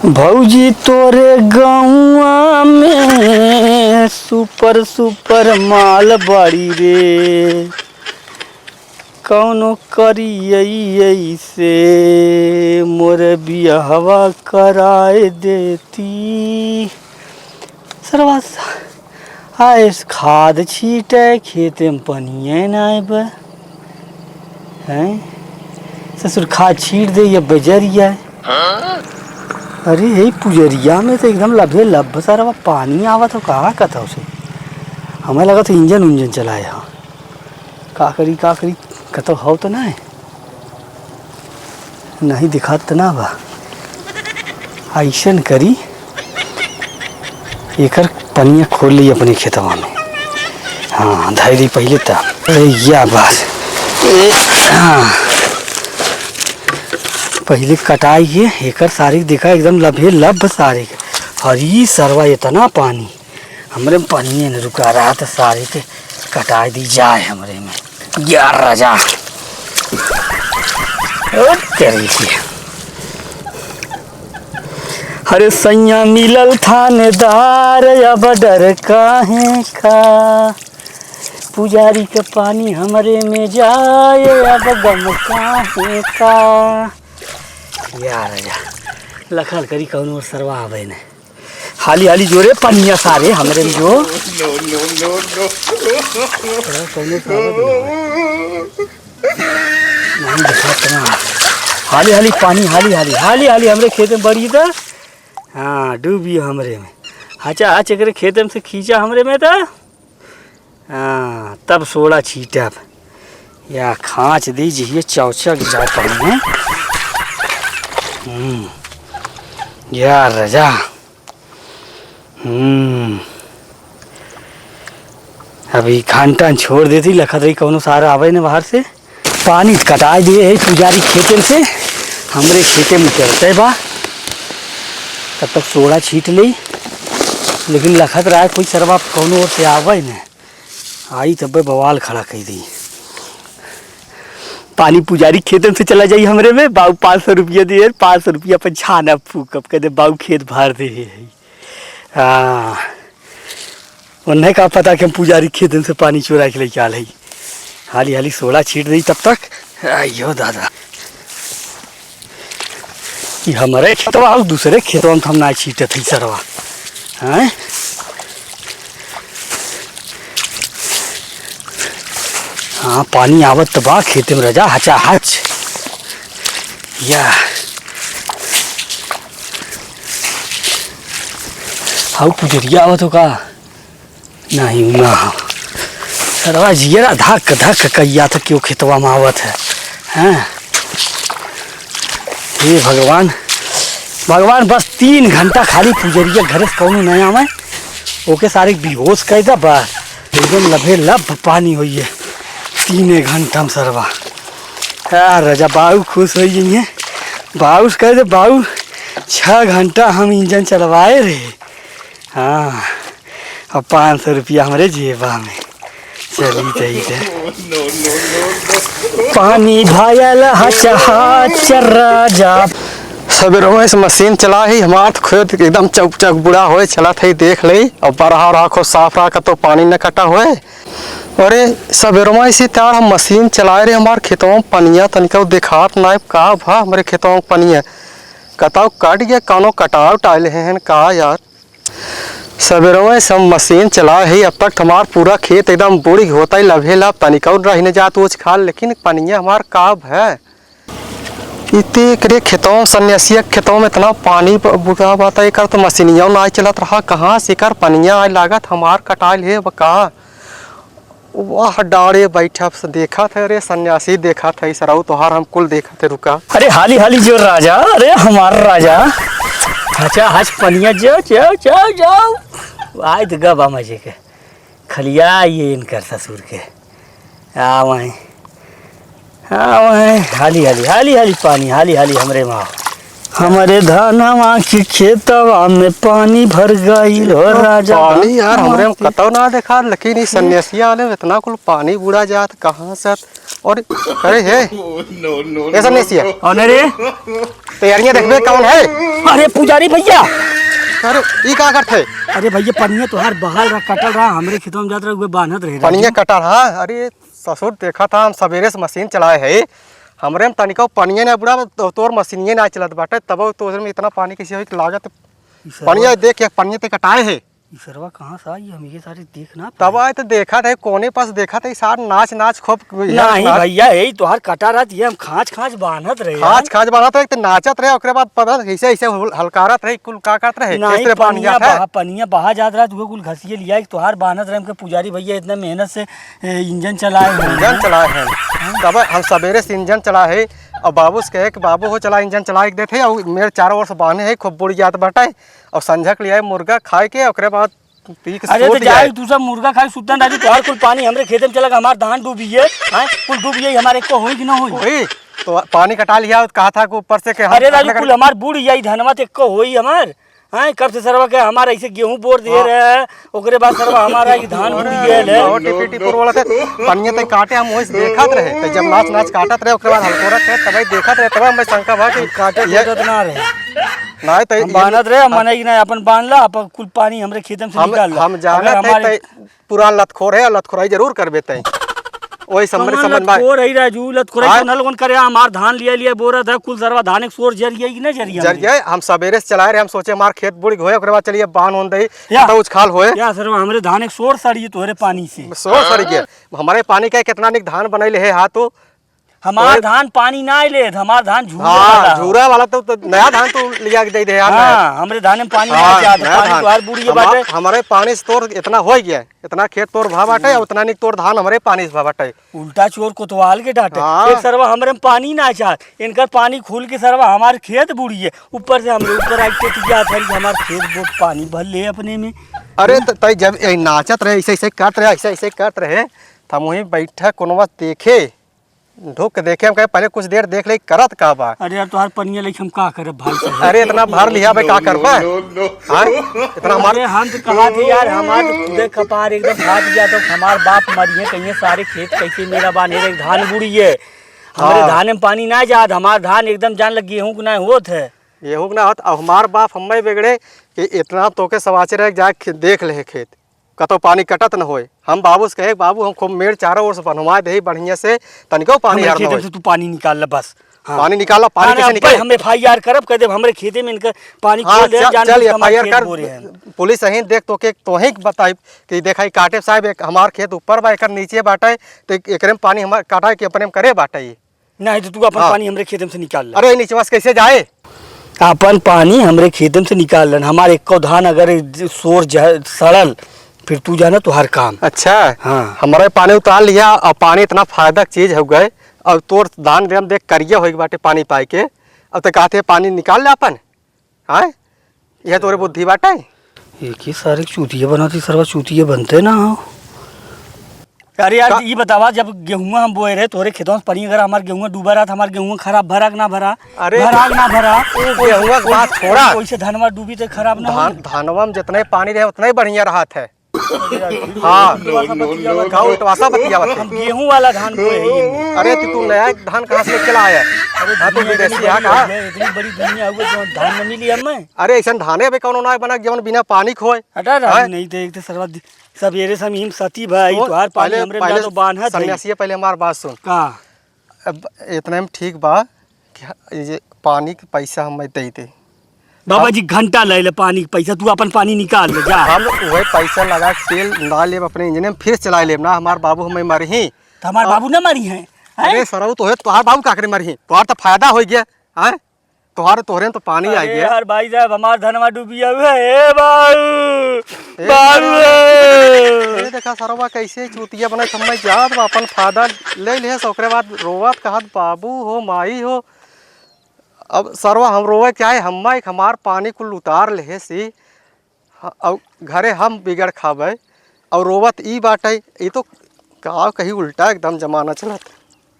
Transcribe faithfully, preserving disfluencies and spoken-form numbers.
भौजी तोरे गौआ में सुपर सुपर माल बाड़ी रे, कौनो करियै से मोर बियहवा कराए देती। सरवा सा-, आए खाद छीटे, खेते में पनिये नाय बा। हैं? ससुर खाद छीट दे, ये बजरिया है। अरे, यही पुजरिया में तो एकदम लभे लभ सारा पानी आवत हो, कहाँ कतौ से? हमें लगा तो इंजन उंजन चलाए हो। का करी, का करी, कतौ हो तो ना है? नहीं दिखात त ना बा। अइसन करी, एकर पनिया खोल ली अपने खेतवा में। हाँ, धइ ली पहिले त। अरे, या बात। ए, हाँ। पहिले कटाई है, एकर सारी देखा एकदम लभे लभ सारे के। और ई सरवा इतना पानी। हमरे में पनिये न रुका रहा, त सारे के कटाई दी जाए हमरे में। या राजा। ओ तेरी की। अरे सैया मिलल थानेदार, अब डर काहे का? पुजारी के पानी हमरे में जाए, अब गम काहे का? या राजा। लखल करी कौनो सरवा आवे ने। हाली हाली जोरे पनिया सारे हमरे में जो। No, no, no, no। कौनो सारे भी ना आवे। नहीं दिखात ना। हाली हाली पानी, हाली हाली, हाली हाली हमरे खेते में बढ़ी त। हाँ, डूबी हमरे में। हचा हच एकरे खेते में से खींचा हमरे में त। हाँ, तब सोड़ा छीटब। या खाँच दी जिहिए चौचक जाए पड़ी है। हम्म, या राजा। हम्म, अभी घंटा छोड़ देती, लखत रही कौनो सारा आवे न बाहर से। पानी कटाए दिए है पुजारी खेते से, हमरे खेते में चलते बा। तब तक सोड़ा छीट लेई, लेकिन लखत रहा है कोई सरवा कौनो ओर से आवे न, आई तब्बे बवाल खड़ा कई दी। पानी पुजारी खेते से चला जाई हमरे में, बाऊ पाँच सौ रुपया दिए, पाँच सौ रुपया पर छाना फूकब, कह दे बाऊ खेत भर दे है। हाँ। उन्हें का पता कि हम पुजारी खेतन से पानी चुरा के लेके आल हई। हाली हाली सोड़ा छीट देई तब तक। आइयो दादा, ई हमरे खेतवा आउ दूसरे खेतवा में हम ना छीटत हई सरवा। हैं? हाँ, पानी आवत त बा खेते में राजा, हचा हच। या। हाउ पुजरिया आवत हो का? नहीं, ना हो। सरवा जियरा धक धक कइया त क्यों खेतवा में आवत है? हैं? हे भगवान, भगवान बस तीन घंटा खाली पुजरिया घरे से कौनो नहीं आवे, ओके सारे बेहोश कर दा बस। एकदम लभे लभ पानी होइए तीने घंटा में सरवा। आ, राजा बाऊ खुश होइ जइहें। बाऊ से कह दे, "बाऊ, छह घंटा हम इंजन चलवाए रहे।" हाँ, अब पाँच सौ रुपया हमरे जेबा में। चली जाई जा। पानी भायल हच हच राजा। सबेरवे से मशीन चला ही, हमार तो खेत एकदम चौक चौक बूढ़ा होए चलत है, देख ले। अब बरहा रहा, खूब साफ रहा, कतो पानी न कटा होए। अरे, सबेरवा से तार हम मशीन चलाए रहे, हमार खेतवा में पनिया तनिका देखात नाय, का भा हमरे खेतवा में पनिया? कताऊ कट गया, कौनो कटाव टाइल हैं का यार? सबेरवा से हम मशीन चलाए ही, अब तक हमार पूरा खेत एकदम बूढ़ होता ही लभे लाभ, तनिका रही न जात ओछ खाल, लेकिन पनिया हमार का भा? इते एकरे खेतवा में, सन्यासिया के खेतवा में इतना पानी ब-, बुता बाता, एकर तो मशीनिया ना चलत रहा, कहाँ से एकर पनिया आए लागत, हमार कटाइल है अब का? वाह, डाँड़े बैठब से देखत है रे सन्यासी, देखत है सरऊ तोहार, हम कुल देखत है, रुका। अरे हाली हाली जो राजा, अरे हमार राजा, हचा हच पनिया, जाओ, जाओ, जाओ, जाओ। आए तो गबा मजे के। खलिया ये इनकर ससुर के। आवे। आवे। हाली, हाली, हाली, हाली पानी, हाली, हाली हमरे में आओ। हमरे धनवा के खेतवा में पानी भर गइल हो राजा। पानी यार, हमरे में कतौ ना देखा, लेकिन ई सन्यासिया वाले में इतना कुल पानी बूढ़ा जात, कहाँ से और करे है। No, no, ऐसा नहीं सिया। कौन है रे? तैयारियां देखबे कौन है? अरे पुजारी भैया। अरे, ई का करत है? अरे भैया, पनिया तोहार बहाल रहा, कटल रहा, हमरे खेतवा में जात रहा, उहे बान्हत रहे। पनिया कटल रहा। अरे ससुर, देखा था हम सबेरे से मशीन चलाए है, हमरे में तनिको पनिया ना बुड़ा, तो तोर मशीनिये ना चलत बाटे, तब तोरे में इतना पानी कैसे होई कि लागत। ई सरवा पनिया देख के पनिया ते कटाए है। ई सरवा कहाँ से आई? हम ये सारे देख ना तब पाए। आए तो देखा था, कोने पास देखा था, ई सार नाच नाच खूब नहीं भैया, यही तोहार कटा रहत, ये हम खाँच खाँच बान्हत रहे खाँच यार। खाँच बान्हत रहे, तो नाचत रहे, ओकरे बाद पता नहीं ऐसे ऐसे हुल-, हलकारत रहे, कुल का करत रहे, नहीं, कैसे पानी पनिया आता है? बहा, पनिया बहा जात रहत, उहे कुल घसिये लिया, एक तोहार बान्हत रहे, हमके पुजारी भैया इतना मेहनत से, ए, इंजन चलाए हैं। इंजन चलाए हैं। तब हम सबेरे से इंजन चलाए हैं, और बाबू से कहे कि बाबू हो चला, इंजन चला के देते, और मेरे चारों ओर से बान्हे हैं, खूब बुड़ जात बाटे, और संझक लिया है मुर्गा खाए के, ओकरे बाद पी के अरे सूत तो जाए, जाए। तू सब मुर्गा खाए सुतन राजू, तोहार कुल पानी हमरे खेते में चला गया, हमार धान डूबी है, हैं? कुल डूबी है, हमारे को होई कि ना होई? होई, तो पानी कटा लिया, कहा था कि ऊपर से कि हम अरे राजू, अपने कुल हमार बूढ़ जाई, धनवा तो एको होई हमार, हैं? कब से सरवा के हमार ऐसे गेहूं बोर दिए हाँ। रहे हैं, ओकरे बाद सरवा हमारा ई धान अरे, बूढ़ गए है। बहुत टिपी टिपुर वाला थे, पनिया तक काटे, हम वही देखत रहे, तो जब नाच नाच काटत रहे, ओकरे बाद हलकोरत रहे, तब देखत रहे, तब हमें शंका भा कि काटे ये काटत ना रहे। नहीं तो हम ये बान्हत रहे, हम हम मने कि नहीं, अपन बान्ह ला, अपन कुल पानी हमरे खेतम से हम, निकाल ला। हम जानत अगर है हमारे तै पुरान लतखोर है, लतखोराई जरूर करबे तै। वही समझ, कौन समझ में आए। लतखोर है राजू, लतखोराई हाँ। कौन लोगन करे, हमार धान लिया लिया बोरा था, कुल सरवा धान एक सोर जर गया कि नहीं जर गया जर हमरे? गया, हम सबेरे से चलाए रहे, हम सोचे हमार खेत बुड़ होए, ओकरे बाद चलिए बान होन दे, या, तो उछाल होए। या सरवा, हमरे धान एक सोर सड़ी तोहरे पानी से। सोर सड़ी गया, हमारे पानी का कितना निक धान बनैले है, हाँ तो हमार ओए। धान पानी ना आइले, हमार धान झूरा हाँ, वाला हो। झूरा वाला तो, तो नया धान तू लिया के दे दे यार, हाँ, नया। हमरे धान में पानी ना हाँ, जात, नया पानी धान। तोहार बूढ़ी हमार, बाटे। हमारे पानी से तोर इतना हो गया, इतना खेत तोर भा बाटे, हम्म। उतना निक तोर धान हमरे पानी से भा बाटे। उल्टा चोर कोतवाल के डांटे। हाँ। एक सरवा हमरे में पानी ना चाहत, इनकर पानी खुल के सरवा हमार खेत बूढ़ी है, ऊपर से हमरे ऊपर आके टिक जात है कि हमार खेत वो पानी भर ले अपने में। अरे त-, तई जब ये नाचत रहे, ऐसे ऐसे करत रहे, ऐसे ऐसे करत रहे, त हम वहीं बैठा कोनवा देखे, ढुक के देखे, हम कहे, "पहले कुछ देर देख ले, करत का बा?" अरे यार, तोहार पनिया लेके हम का करब भाई साहब? अरे, इतना भर लिया बे, का करबा? हाँ? इतना हमार अरे, हम तो कहा थे यार, हमार तो खुदे कपार एकदम फाट गया, तो हमार बाप मरिहे कहिए, सारे खेत कैसे मेरा बांधे रहे, धान बुढ़ी है। हमरे हाँ। धान में पानी ना जात, हमार धान एकदम जान लग गेहूं के ना होत है। गेहूं के ना होत, अब हमार बाप हमें बिगड़े कि इतना तोके सवाचे रहे, जा खे-, देख ले खेत। कतौ पानी कटत न होए। हम बाबू से कहे, "बाबू, हम खूब मेड़ चारों ओर से बनवा देही बढ़िया से, तनिको पानी हमरे हर न खेते होए।" से तू पानी निकाल ले बस। हाँ। पानी निकाल ला, पानी अरे कैसे अब्बे निकाले? हम एफ आई आर करब, कह देब हमरे खेते में इनका पानी हाँ, खोल दे, चल, जान चल, बूझ के हमारे एफ आई आर खेत कर, बोरे हैं। पुलिस अहीं देख तोके, तोहीं के बताइब कि देखा, ई काटे साहब, एक हमार खेत ऊपर बा, एकर नीचे बाटे, तो एक-, एकरे में पानी हमार काटा के अपने में करे बाटे ई। नहीं तो तू अपन हाँ। पानी हमरे खेते में से निकाल ले। अरे, निचवा से कैसे जाए? अपन पानी हमरे खेते में से निकाल लेन। हमार एको धान अगर ज-, सोर जह-, सड़ल, फिर तू जाना तोहार काम। अच्छा। हाँ। हमारे पानी उतार लिया, और पानी इतना फायदा के चीज हो गए, और तोर धान एकदम देख करिया होई बाटे पानी पाए के, अब तो कहते हैं पानी निकाल ले अपन। हाँ, यह तोरे बुद्धि बाटे? एक ही सारे चूतिया बनाती, सरवा चूतिया बनते ना हो। अरे यार, का- ई बतावा, जब गेहुआ हम बोए रहे तोरे खेतवा में पानी, अगर हमार गेहुआ डूबा रहा, तो हमार गेहुआ खराब भरा कि ना भरा? अरे, भरा कि ना भरा? ओ गेहुआ के बात छोड़ा। ओइसे धनवा डूबी तो खराब ना धान, होई? धनवा में जितने पानी रहे, उतने ही बढ़िया रहत है। हाँ। उल्टवासा बतियावत। का उल्टवासा बतियावत है? हम गेहूं वाला धान बोए हैं ये। अरे, तू, तू नया धान कहाँ से लेके लाया? अरे, हाँ, तू दुनिया विदेशी इतनी है बड़ी का? है, इतनी बड़ी दुनिया हुई, तो धान न मिली हमें। अरे, ऐसा धाने अबे कौनो ना बना, जवन बिना पानी खोए। हटा रहा हैं? नहीं तो एक तो सरवा दि-, सबेरे से हम हिम सती भाई, सुन, तोहार पानी पहले, हमरे पहले में तो बांधत है। सन्यासी, पहले हमार बात सुन। का? अब इतने में ठीक बा कि ह-, ये जे पानी के पैसा हमें दे दे। बाबा हम जी, घंटा ले ले पानी के पैसा, तू अपन पानी निकाल ले, जा। हम वही पैसा लगा के तेल डाल लेब अपने इंजन में, फिर चला लेब ना, हमार बाबू हमें मरही। तो हमार अब बाबू ना मरी हैं, हैं? अरे सरऊ, तोहे, तोहार बाबू का करे मरही? तोहार तो फायदा हो गया, हैं? तोहार, तोहरे में तो पानी आ अरे गया। यार भाई साहब, हमार धनवा डूबिया हुआ है, ए बाबू, ए बाबू। बाबू। अरे देखा सरवा कैसे चूतिया बना, समय जात बा, अपन फायदा ले ले, से ओकरे बाद रोवत कहत, "बाबू हो, माई हो।" अब सरवा हम रोवे क्या है, हम्मा एक हमार पानी कुल उतार ले सी, ह-, अब घरे हम बिगड़ खाबे, और रोवत ई बाटे, ई तो का कही उल्टा एकदम जमाना चलत।